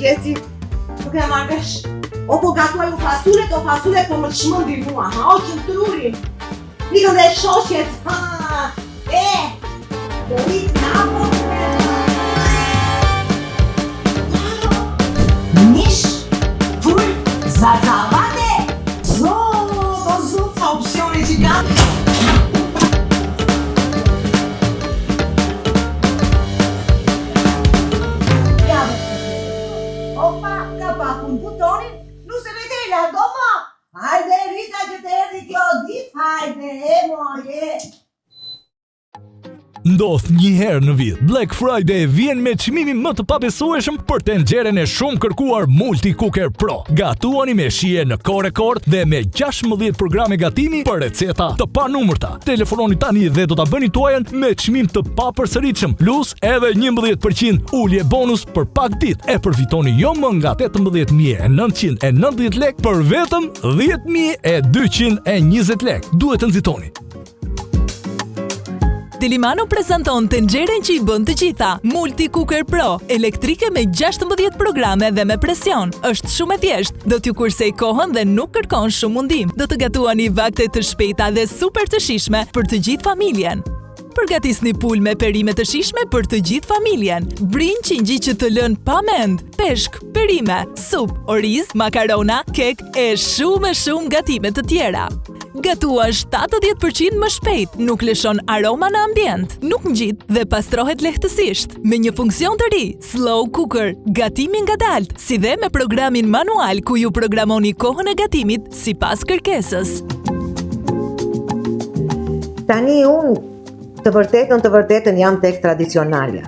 Kleti, nuk e marr vesh. O po gatuaj unë fasulet, o fasulet po më çmendin mua, ma hoqën trurin. Ikën dhe shoqet, ha, e, do i apo Mish, pul, zarzavate, zot, o zot, sa opsione që ka. Ja, Opa, kapakun, butonin, nuse vetela, do ma! Hajde, Rita, që të erdhi kjo ditë, hajde, e moj, e. Ndodh një herë në vit. Black Friday vjen me çmimin më të pabesueshëm për tenxheren e shumë kërkuar Multi Cooker Pro. Gatuani me shije në kohë rekord dhe me 16 programe gatimi për receta të panumërta. Telefononi tani dhe do ta bëni tuajën me çmim të papërsëritshëm, plus edhe 11% ulje bonus për pak ditë e përfitoni jo më nga 18.990 lek për vetëm 10.220 lek. Duhet të nxitoni. Delimano prezanton tenxheren që i bën të gjitha. Multi Cooker Pro, elektrike me 16 programe dhe me presion. Është shumë e thjeshtë, do t'ju kursej kohën dhe nuk kërkon shumë mundim. Do të gatuani vakte të shpejta dhe super të shijshme për të gjithë familjen. Përgatisni pulë me perime të shijshme për të gjithë familjen. Brinjë qengji që të lënë pa mend, peshk, perime, supë, oriz, makarona, kek e shumë e shumë gatime të tjera. Gatuan 70% më shpejt, nuk lëshon aroma në ambient, nuk ngjit dhe pastrohet lehtësisht. Me një funksion të ri, Slow Cooker, gatimi ngadaltë, si dhe me programin manual ku ju programoni kohën e gatimit sipas kërkesës. Tani unë të vërtetën të vërtetën jam tek tradicionalja.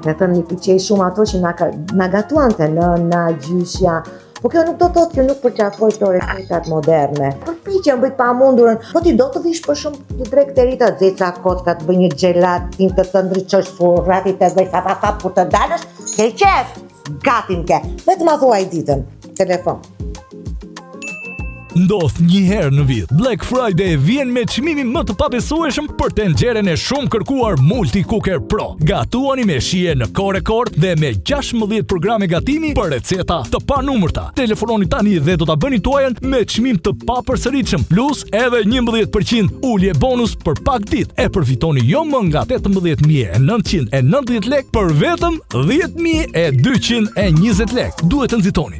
Me thënë, m'i pëlqej shumë ato që na, na gatuante nëna, gjyshja, po kjo nuk do të thotë që nuk përqafoj këto recetat moderne. Përpiqem bëj të pamundurën, po ti do të vish për shembull një drekë te Rita, të ca kocka, të bëj një xhelatin, të të ndriçoj surratin, të bëj fa fa fa, kur të dalësh, ke qef, gatin ke, vetëm ma thuaj ditën, telefon. Ndodh një herë në vit. Black Friday vjen me çmimin më të pabesueshëm për tenxheren e shumë kërkuar Multi Cooker Pro. Gatuani me shije në kohë rekord dhe me 16 programe gatimi për receta të panumërta. Telefononi tani dhe do ta bëni tuajën me çmim të papërsëritshëm, plus edhe 11% ulje bonus për pak ditë. E përfitoni jo më nga 18990 lekë për vetëm 10220 lekë. Duhet të nxitoni.